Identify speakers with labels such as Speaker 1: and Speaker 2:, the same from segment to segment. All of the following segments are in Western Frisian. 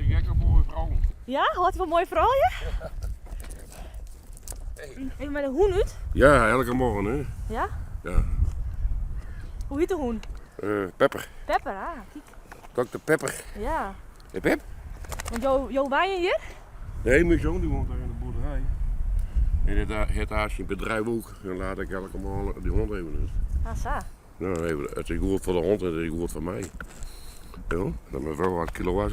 Speaker 1: is gek op moaie froulju.
Speaker 2: Ja, hâldt hy fan moaie froulju? Even mei de hûn út?
Speaker 1: Ja, elke morgen hè.
Speaker 2: Ja?
Speaker 1: Ja.
Speaker 2: Hoe hjit de hûn?
Speaker 1: Pepper.
Speaker 2: Pepper, ah, kyk.
Speaker 1: Dokter Pepper.
Speaker 2: Ja.
Speaker 1: Hey Pep?
Speaker 2: Want jo, jo wenje hjir?
Speaker 1: Nee, myn soan dy woont daar yn de boerderij. En dit hat daar syn bedriuw ook. Dan laat ik elke morgen dy hond even út.
Speaker 2: Ah, sa.
Speaker 1: Nou, even, it is goed foar de hond en it is goed foar my. Ja, dat myn frou wat kilo was.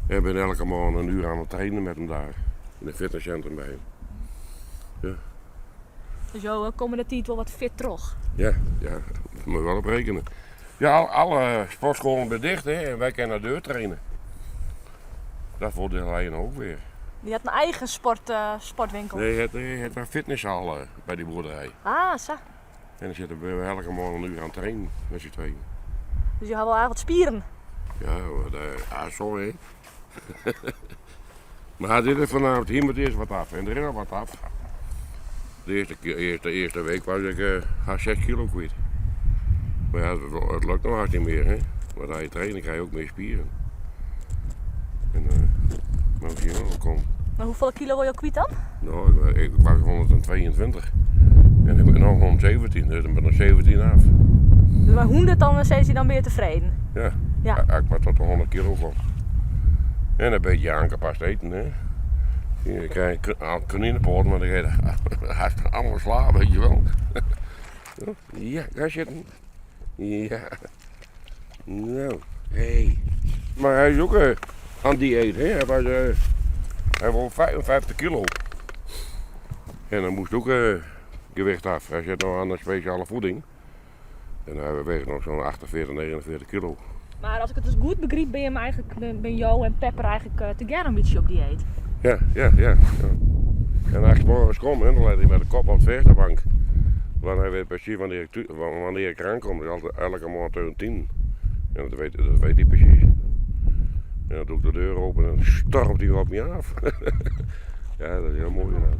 Speaker 1: En bin elke morgen in uur aan het trainen met hem daar. In het fitnesscentrum by him. Ja.
Speaker 2: Dus jo komme de tiid wol wat fit troch?
Speaker 1: Ja, ja, dêr moat je wol op rekenen. Ja, alle sportscholen binne dicht hè, en wy kinne deur trainen. Dat voordeel ha je no ook weer.
Speaker 2: Dy hat in eigen sport, sportwinkel?
Speaker 1: Nee, hy hat in fitnesshal by dy boerderij.
Speaker 2: Ah, sa.
Speaker 1: En dan sitte we elke moarn in uur aan it trainen met syn tweeën.
Speaker 2: Dus je ha wol aardich wat spieren?
Speaker 1: Ja, ah, sorry. Maar dit is vanavond, hier moet eerst wat af en er is al wat af. De eerste, eerste, eerste week was ik haast 6 kilo kwyt. Maar ja, het lukt nog haast niet meer. Hè? Want als je traint, dan krijg je ook meer spieren. En uh, nou zie je wel komt.
Speaker 2: Maar hoefolle kilo wolle jo kwyt dan?
Speaker 1: Nou, ik was 122. En ik ben nu 117, dus dan ben ik 17 af.
Speaker 2: Dus mei 100 dan sizze je dan binne je tefreden?
Speaker 1: Ja,
Speaker 2: ja.
Speaker 1: Als ik maar tot de 100 kilo kom. En een beetje aangepast eten, hè. Je krijgt al koninenpoot, maar dan ga je allemaal sla, weet je wel. Ja, ga zitten. Ja. Nou, hé. Maar hij is ook aan dieet, hè. Hij was, hij woog 55 kilo. En dan moest ook gewicht af. Hij zit nog aan een speciale voeding. En hij weegt nog zo'n 48, 49 kilo.
Speaker 2: Maar as ik it dus goed begryp, bin jim eigentlik, bin jo en Pepper eigentlik eh, tegearre in bytsje op dieet.
Speaker 1: Ja. En as ik morgens kom, hè, dan leit hy mei de kop op de finsterbank. Want hy wit presys wannear ik, wannear ik eraan kom. Dat is altyd elke moarn tussen 10. En dat weet hy presys. En dan doe ik de deur open en dan stormt hy op my af. Ja, dat is hiel moai inderdaad.